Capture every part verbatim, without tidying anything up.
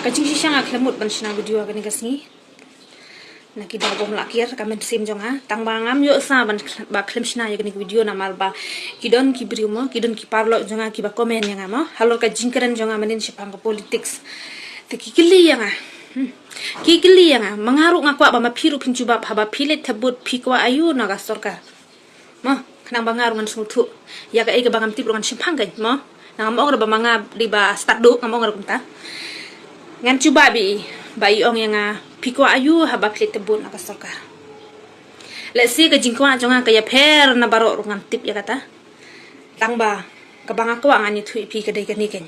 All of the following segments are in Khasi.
Ka jingshisha nga khlem mut ban shna video ha kane ka sngi. Na ki daw bym lah kiar ka mynsiem jong nga. Tang ba ngam ïoh sa ban khl-, ba khlem shna ïa kane ka video namar ba ki don ki briew mo, ki don ki paralok jong nga kiba comment ïa nga mo halor ka jingkren jong nga mynnin shaphang ka politics. Te ki kylli ïa nga. Hmm. Ki kylli ïa nga, ma nga ruh nga kwah ba ma phi ruh phin jubab haba phi leit thep vote phi kwah aïu na ka sorkar. Mo, khnang ba nga ruh ngan sngewthuh ïa kaei kaba ngam tip ruh ngan shemphang kein mo. Nang ngam ong ruh ba ma nga dei ba stad duh, ngam ong ruh kumta. Ngan jubab ïa i ba i ong ïa nga phi kwah aïu haba phi leit thep vote na ka sorkar. Lehse ka jingkwah jong nga ka ïapher na baroh ruh ngam tip ïa kata. Tang ba kaba nga kwah ngan ïathuh ïa phi ka dei kane kein.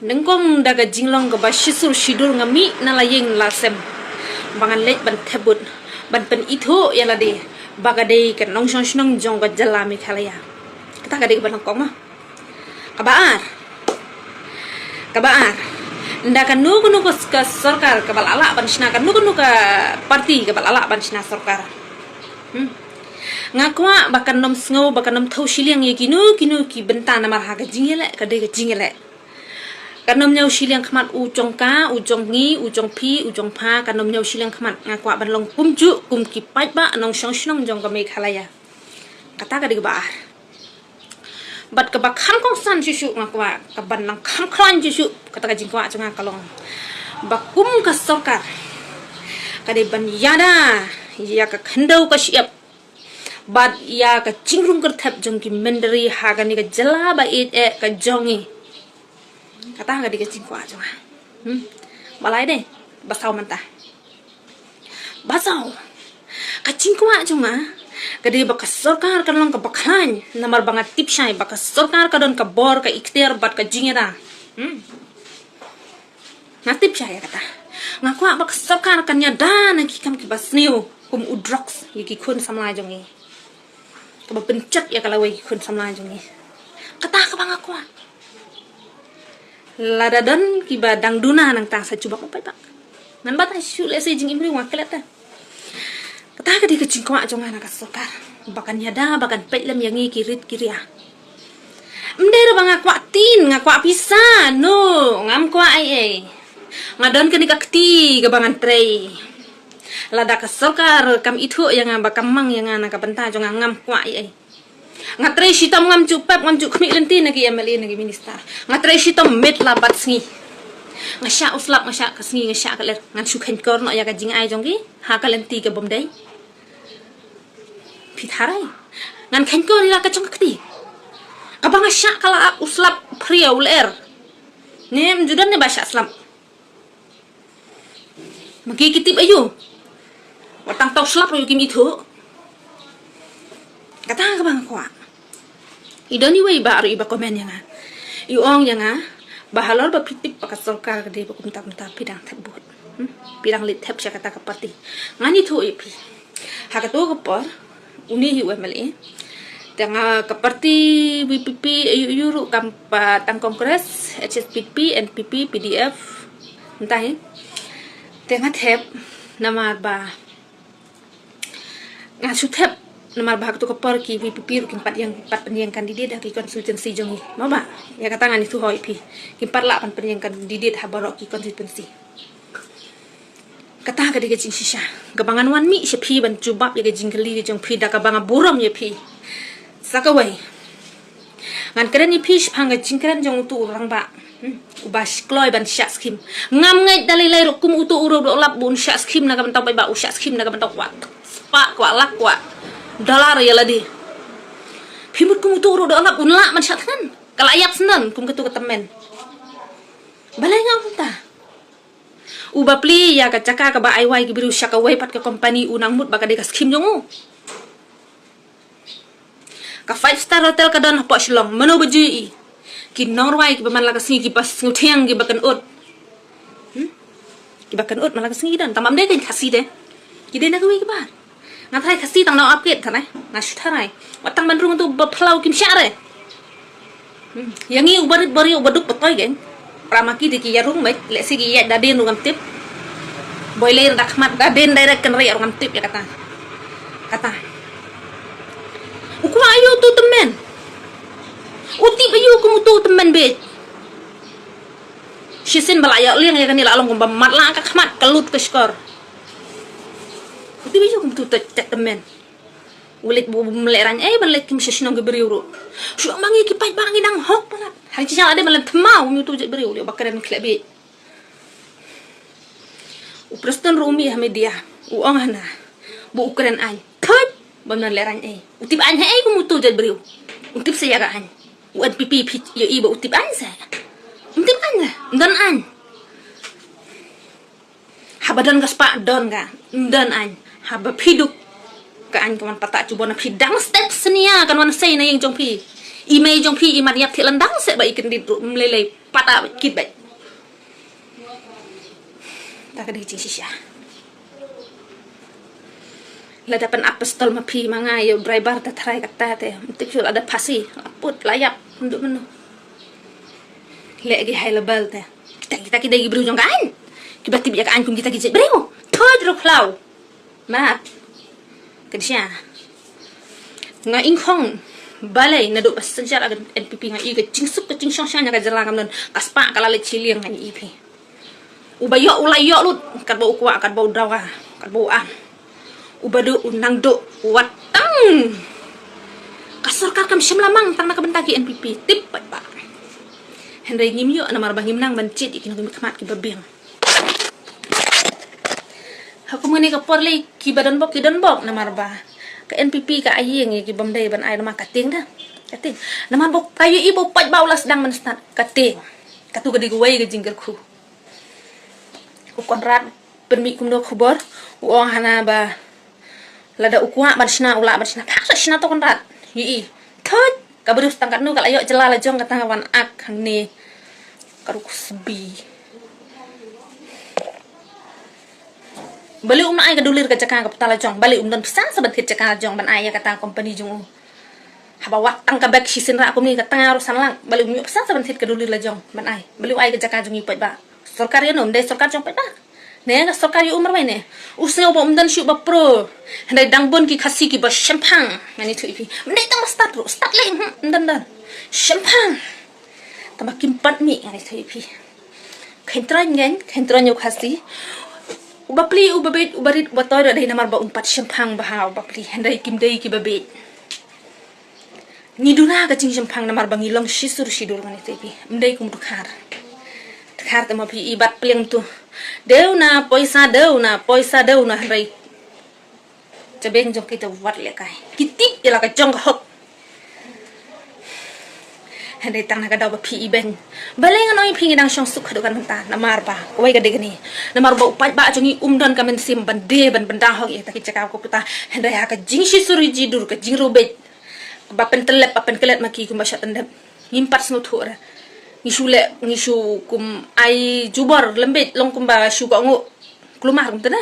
Nyngkong da ka jinglong kaba shisur shidur nga mih na la ïing la sem ba ngan leit ban thep vote, ban pynithuh ïa lade ba ka dei ka nongshong shnong jong ka jylla Meghalaya. Kata ka dei kaba nyngkong mo. Kaba ar. Kaba ar. Nda kano kano ka, ka sorkar kaba la lah ban shna, kano kano ka party kaba la lah ban shna sorkar. Hmm. Nga kwah ba kan nym sngew, ba kan nym thew shiliang ïa kino kino ki bynta namar ha ka jingïaleh ka dei ka jingïaleh. Kan nym ñiew shiliang khmat u jong ka, u jong ngi, u jong phi, u jong pha, kan nym ñiew shiliang khmat. Nga kwah ban long kumjuh kum ki paidbah nongshong shnong jong ka Meghalaya. Kata ka dei kaba ar. Bad kaba kham kongsan shuh shuh nga kwah, kaban nang kham khlaiñ shuh shuh, kata ka jingkwah jong nga ka long ba kum ka sorkar ka dei ban ïada ïa ka khyndew ka shyiap bad ïa ka jingrung kyrthep jong ki mynder ha kane ka jylla ba ïeit eh ka jong ngi. Kata ka dei ka jingkwah jong nga. Hmm. Balei de? Ba saw mynta. Ba saw. Ka jingkwah jong nga ka dei ba ka sorkar kan long kaba khlaiñ namar ba nga tip shai ba ka sorkar ka don ka bor, ka iktiar bad ka jingïada. Hmm. Nga tip shai ïa kata. Nga kwah ba ka sorkar kan ïada na ki kam kiba sniew kum u drugs ïa ki khun samla jong ngi. Kaba pynjot ïa ka lawei ki khun samla jong ngi. Kata kaba nga kwah. Lada don kiba dang duna nangta sa jubab mo paidbah. Ngan batai shuh lehse jingim briew nga klet te. Kata ka dei ka jingkwah jong nga na ka sorkar ba kan ïada, ba kan peit lem ïa ngi ki rit ki ria. Ym dei ruh ba nga kwah ktien, nga kwah pisa. No, ngam kwah ei ei. Nga don kane ka kti kaba ngan trei. Lada ka sorkar kam ithuh ïa nga ba kam mang ïa nga na ka bynta jong nga, ngam kwah ei ei. Nga trei shitom, ngam ju pep, ngam ju khmih lynti na ki M L A, na ki minister. Nga trei shitom miet la bad sngi. Nga shah u slap, nga shah ka sngi, nga shah ka lyer. Ngan shu kheiñkor noh ïa ka jingai jong ki ha ka lynti kabym dei. Phi tharai ngan kheiñkor ïa la ka jong ka kti kaba nga shah ka la ap u slap phria u lyer. Ne ym ju don ne ba shah slap. Ma ki ki tip aïu? Wat tang tau slap ruh kim ithuh. Kata kaba nga kwah. I don iwei ba ruh iba comment ïa nga, i ong ïa nga ba halor ba phi tip ba ka sorkar ka dei ba kumta kumta phi dang thep vote. Hmm? Phi dang leit thep sha kata ka party. Ngan ithuh ïa phi. Ha kato ka por une hi u M L A. Te nga ka party V P P aïu aïu ruh kam pat tang Congress, H S P D P, N P P, P D F. Mynta hi. Te nga thep namar ba nga shu thep namar ba ha kato ka por ki V P P ruh kim pat ïeng, pat pynïeng candidate ha ki constituency jong ngi. Mo ba ïa kata ngan ithuh ïa phi. Kim pat lah ban pynïeng candidate ha baroh ki constituency. Kata ka dei ka jingshisha kaba ngan wan mih sha phi ban jubab ïa ka jingkylli ka jong phi da kaba nga burom ïa phi. Sa kawei, ngan kren ïa phi shaphang ka jingkren jong uto u rangbah, hmm, uba kloi ban shah skim. Ngam ngeit da lei lei ruh kum uto u ruh u lap ba un shah skim na ka bynta u paidbah, u shah skim na ka bynta kwah spah, kwah lak, kwah dollar ïa lade. Phi mut kum uto u ruh u lap un lah ban shah thngan. Ka la ïap sngewdon kum kato ka tymmen. Balei nga ong kumta? Uba plie ïa ka jaka kaba ai wai ki briew sha kawei pat ka company u nang mut ba ka dei ka skim jong u. Ka five star hotel ka don hapoh Shillong, mano ba ju ïohi? Ki nongrwai kiba man la ka sngi, kiba sngewthiang, kiba kynnoh. Hmm? Kiba kynnoh man la ka sngi ki don, tang ba ym dei ka Khasi de. Ki dei na kawei ka bar. Nga tharai Khasi tang na ap kit tharai. Nga shu tharai. Wat tang ban rung tu ba phyllaw kim shah re. Hmm. Ïa ngi uba rit ba rieh uba duk ba toi kein. Para ma ki de ki ïa rung beit, lehse ki ïaid da dien ruh ngam tip. Boi lei da khmat da dien direct kynriah ruh ngam tip ïa kata. Kata. U kwah aïu uto u tymmen? U tip aïu kum uto u tymmen beit? Shisien ba la ïoh liang ïa kane la long kumba matlah ka khmat ka lut ka shkor. U tip ïa u kumtu te te temen. U leit bym lehrain ei ban leit kim sha shnong ki briew ruh. Shu ong ma ngi ki paidbah ngi dang hok palat. Hang shisha la dei ban leit thma u mynta u jait briew u leit ba kren khlem beit. U Preston ruh u mih ha media u ong hana ba u kren aiñ. Thut bym don lehrain ei. U tip aiñ ha ei kum uto u jait briew. U tip sa ïa ka aiñ. U NPP phi ïohi ba u tip aiñ sa. Um tip aiñ la. Um don aiñ. Haba don ka spah don ka. Um don aiñ. Haba phi duk ka aiñ ka wan patta jubor na phi dang step snia kan wan sei na ïing jong phi. I mei jong phi i mat ïap thiah lan dang seh ba i kyndit ruh um lei lei patta kit bad. Ta ka dei jingshisha. Lada pynap pistol ma phi ma nga ïa u driver te tharai kata te. Tip shu lada phasi. Put la ïap. Mdu menu. Leh ki high level te. Kita kita ki dei ki briew jong ka aiñ. Kiba tip ïa ka aiñ kum kita ki jait briew. Thoj ruh khlaw. Mat. Kynsha. Nga ingkhong. Balei naduh ba synshar ka NPP nga i ka jingsuk ka jingshong shang ïa ka jylla ngam don. Ka spah ka la leit shiliang nga i phi. Uba ïoh u la ïoh lut katba u kwah katba u dawa katba u am. Uba duh u nang duh wat tang. Ka sorkar kam shym la mang tang na ka bynta ki NPP tip paidbah. Hynrei ngim ïoh namar ba ngim nang ban jied ïa ki nongmihkhmat kiba biang. Ha kum kane ka por lei kiba don bok ki don bok namar ba ka NPP ka ai ïing ïa ki bym dei ban ai namar ka tieng da. Ka tieng. Namar ba ka ïohi ba u paidbah u la sdang ban stad ka tieng. Katu ka dei kawei ka jingkyrkhu. U Conrad pynmih kumno khubor u ong hana ba lada u kwah ban shna u lah ban shna. Phak shna to Conrad. Ïohi. Thoj ka briew tang katno ka la ïoh jylla la jong kata wan ak hangne. Ka ruk sbi. Balei um ai ka dulir ka jaka ka pta la jong. Balei um don pisa sa ban thied jaka la jong ban ai ïa kata company jong u. Haba wat tang ka bek shisien rah kumne ka tang ruh san lak. Balei um ïoh pisa sa ban thied ka dulir la jong ban ai. Balei u ai ka jaka jong i paidbah. Sorkar ïa no, um dei sorkar jong paidbah. Ne ka sorkar ïa u marwei ne. U sngew ba um don shuh ba pro. Hynrei dang bun ki Khasi kiba shemphang. Ngani thuh i phi. Um dei tang ba stad ruh, stad lei, hmm, um don don. Shemphang. Tang ba kim pat mih ngani thuh i phi. Khein troin ngen, khein troin ïa u Khasi. Uba pli, uba beit, uba rit, uba toi ruh dei namar ba um pat shemphang ba ha uba pli. Hynrei kim dei kiba beit. Ngi duna ka jingshemphang namar ba ngi long shisur shidur ngani thuh i phi. Ym dei kum u Dkhar. Dkhar te ma phi i bat pliang tu. Dewna poisa, dewna poisa, dewna hynrei. Jabeng jong ki te wat lehkai. Ki tip ïa la ka jong ka hok. Hynrei tang na ka daw ba phi i beng. Balei ngan ong ïa phi ngi dang shong suk haduh kan mynta namar ba kawei ka dei kane. Namar ba u paidbah jong ngi um don ka mynsiem ban die ban pynda hok ïa kita ki jaka ka puta. Hynrei ha ka jingshisuri jidur ka jingrubeit. Ba pyntyllep ba pynklet ma ki kumba shah tyndep. Ngim pat sngewthuh re. Ngi shu leh ngi shu kum ai jubor lembit long kumba shu ka ngu. Klumar kumta na.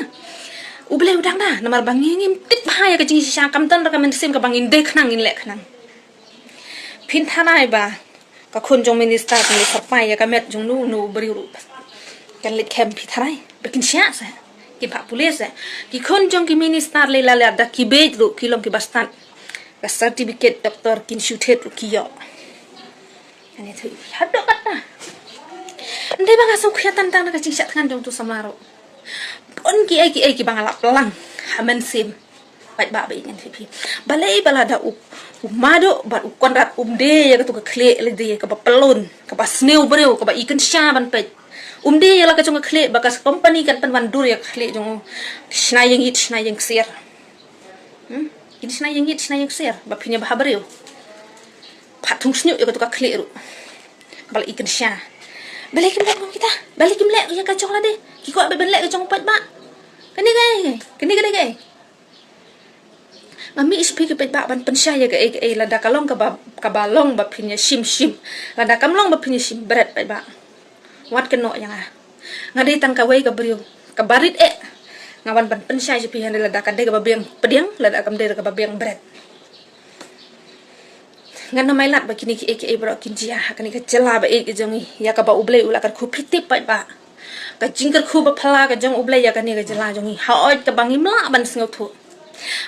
U Blei u dang da namar ba ngi ngim tip bha ïa ka jingshisha kam don re ka mynsiem kaba ngin dei khnang ngin leh khnang. Phin tharai ba ka khun jong minister kan leit syrpai ïa ka met jong nu nu briew ruh. Kan leit kem phi tharai ba kin shah sa. Kin phah pulit sa. Ki khun jong ki minister lei la leh da ki beit ruh ki long kiba stad. Ka certificate doctor kin shu thied ruh ki ïoh. Ani tu haduh kata. Ndei ba nga sngewkhia tang tang na ka jingshah thngan jong tu samla ruh. Pon ki ei ki ei kiba nga la plang ha mynsiem. Paidbah ba ïeit ngan phi phi. Balei ba lada u u Mado bad u Conrad um dei ïa katu ka khlieh lei dei kaba pyllun kaba sniew briew kaba i kynsha ban peit. Um dei ïa la ka jong ka khlieh ba ka company kan pynwandur ïa ka khlieh jong u. Shna ïing ïit shna ïing ksiar. Hmm? Kin shna ïing ïit shna ïing ksiar ba phin ïa bha briew. Phat thung sniuh ïa katu ka khlieh ruh. Kaba la i kynsha. Balei kim leh kum kita? Balei kim leh ïa ka jong lade? Ki kwah ban leh ka jong u paidbah. Kane kaei? Kane ka dei kaei? Nga mih sha phi ki paidbah ban pynshai ïa kaei kaei lada ka long kaba kaba long ba phin ïa shim shim. Lada kam long ba phin ïa shim bret paidbah. Wat kynnoh ïa nga. Nga dei tang kawei ka briew kaba rit eh. Nga wan ban pynshai sha phi hynrei lada ka dei kaba biang pdiang lada kam dei kaba biang bret. Ngan ym ai lad ba kine kiei kiei baroh kin jia ha kane ka jylla ba ïeit ka jong ngi ïa kaba U Blei u la kyrkhu phi tip paidbah. Ka jingkyrkhu ba phylla ka jong U Blei ïa kane ka jylla jong ngi ha oi kaba ngim lah ban sngewthuh.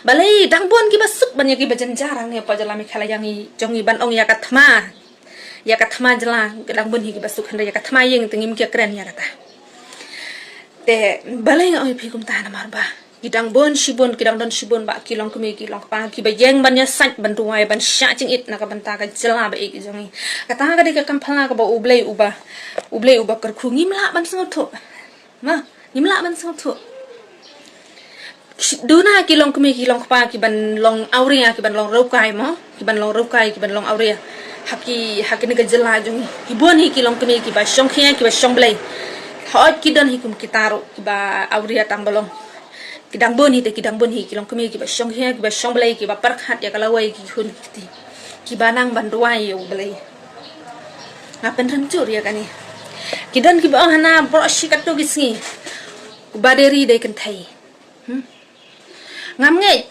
Balei dang bun kiba suk ban ïa kiba jynjar hangne hapoh jylla Meghalaya ngi jong ngi ban ong ïa ka thma. Ïa ka thma jylla ki dang bun hi kiba suk, hynrei ïa ka thma ïing te ngim ïakren ïa kata. Te balei nga ong ïa phi kumta? Namar ba ki dang bun shibun, ki dang don shibun ba ki longkmie ki longkpa kiba ïeng ban ïasaid, ban duwai, ban shah jingit na ka bynta ka jylla ba ïeit jong ngi. Kata ka dei ka kam phylla kaba U Blei uba, U Blei uba kyrkhu. Ngim lah ban sngewthuh. Ma, ngim lah ban sngewthuh. Duna ki longkmie ki longkpa kiban long awria, kiban long rewkai mo, kiban long rewkai, kiban long awria ha ki, ha kine ki jylla jong ngi. Ki bun hi ki longkmie kiba shongkhia, kiba shongblei. Hooid ki don hi kum kita ruh kiba awria tang ba long. Ki dang bun hi te, ki dang bun hi ki longkmie kiba shongkhia, kiba shongblei, kiba pyrkhat ïa ka lawei ki khun ki kti, kiba nang ban duwai ïa U Blei. Nga pynrem jur ïa kane. Ki don kiba ong hana baroh shi katto ki sngi, uba dei ri dei kynthei. Hmm. Ngam ngeit.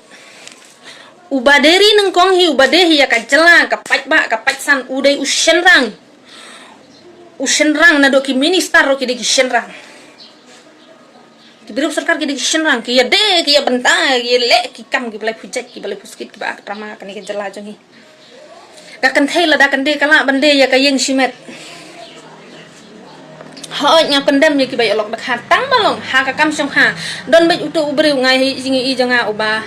Uba dei ri nyngkong hi, uba dei hi ïa ka jylla, ka paidbah, ka paidsan, u dei u shynrang. U shynrang, naduh ki minister ruh ki dei ki shynrang. Ki briew sorkar ki dei ki shynrang, ki ïadei, ki ïabynta, ki ïaleh ki kam kiba laiphew jait, kiba laiphew skit, kiba aktrama kane ka jylla jong ngi. Ka kynthei lada kan dei, ka lah ban dei ïa ka ïing shimet. Hooid, nga kondem ïa kiba ïalok dkhar tang ba long ha ka kam shongkha. Don beit uto u briew, nga hi jingïohi jong nga, uba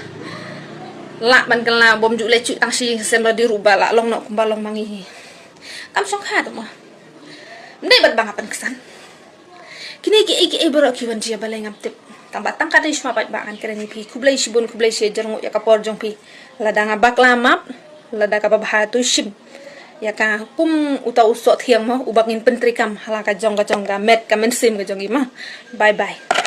lah ban kylla bym ju leh shuh tang shi ïing sem, lada ruh ba lah long noh kumba long ma ngi hi. Kam shongkha te mo. Ym dei bad ba nga pynksan. Kine kiei kiei baroh ki wan jia balei ngam tip. Tang ba tang katei shuwa pat ba ngan kren ïa phi. Khublei shibun, khublei shi hajar nguh ïa ka por jong phi. Lada nga bakla, map, lada kaba bha to shim ïa ka kum uta u soh thiang mo, uba ngin pyntreikam ha la ka jong ka jong, ka met ka mynsiem ka jong ngi mo. Bye bye.